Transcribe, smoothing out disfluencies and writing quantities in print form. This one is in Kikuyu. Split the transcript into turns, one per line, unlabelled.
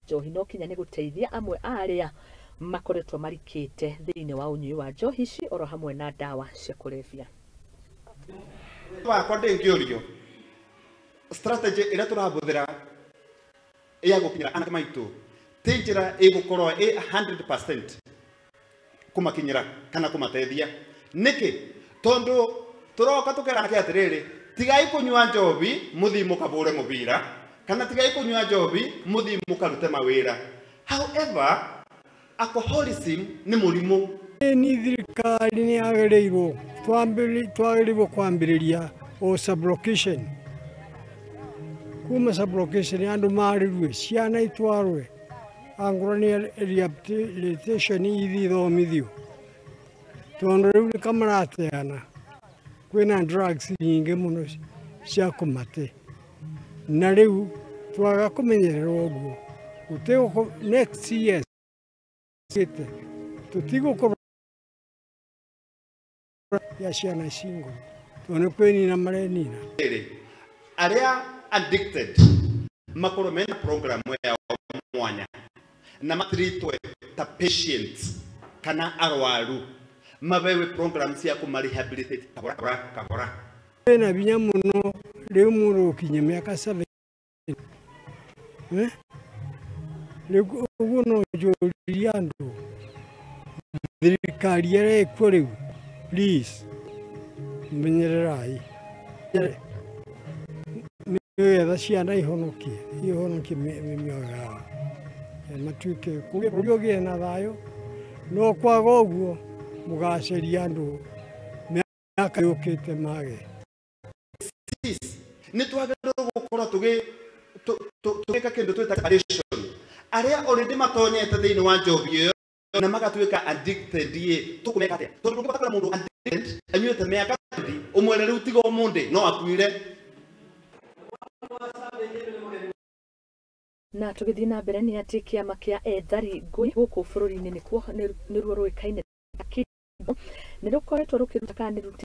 Njohi no kinya nĩ gũteithia amwe a arĩa makoretwo marikĩte thĩinĩ wa ũnyui wa njohi ici oro hamwe na ndawa cia kũrebia.
Wakwa ndĩngĩũrio strategy ĩrĩa tũrahũthĩra ya gũkinyĩra anake maitũ ti njĩra ĩgũkorwo ĩ 100% kũmakinyĩra kana kũmateithia. Nĩkĩ? Tondũ tũroka tũkera anake atĩrĩrĩ, tigai kũnyua njohi mũthiĩ mũkabũre mũbira, kana tigai kũnyua njohi mũthiĩ mũkarute mawĩra. However, alcoholism nĩ mũrimũ.
Ni thirikari nĩ yagĩrĩirwo twagĩrĩirwo kwambĩrĩria o sublocation. Kuma sublocation andũ marĩrue, ciana itwarwe angorwo nĩ rehabilitation ithiĩ ithomithio, tondũ rĩu nĩ kamarateana kwĩna drugs nyingĩ mũno cia kũmate, na rĩu twaga kũmenyererwo ũguo gũtigũkũ next year tũtigũkorwo ya ciana ici ngũrũ, tondũ nĩ kwĩnina marenina.
Arĩa addicted makorwo mena program yao mwanya na matritwe ta patients kana arwaru, mabewe program cia kũma rehabilitate kahora kahora kahora.
Kwĩna hinya mũno rĩu mũndũ ũkinye mĩaka 7. Rĩu ũguo no njũrie andũ, thirikari ĩrĩa ĩkuo rĩu, please menyererai nĩgetha ciana ihonokie mĩoyo yao, matuĩke bũrũri ũgĩe na thayũ. No kwaga ũguo mũgaceria andũ mĩaka yũkĩte mage.
Nĩ twagĩrĩirwo gũkorwo tũgĩka kĩndũ twĩtaga separation. Arĩa already matonyete thĩinĩ wa njohi ĩyo na magatuĩka addicted ĩ, tũkũmeka atĩa? Tondũ ndũngĩhota kwĩra mũndũ addicted anyuĩte mĩaka 20 ũmwĩre rĩu tiga ũmũthĩ no akuire.
Na tũgĩthiĩ na mbere nĩ atĩ kĩama kĩa ethari ngũĩ gũkũ bũrũri-inĩ nĩruo rũĩkaine nĩ rũkoretwo rũkĩruta kana nĩ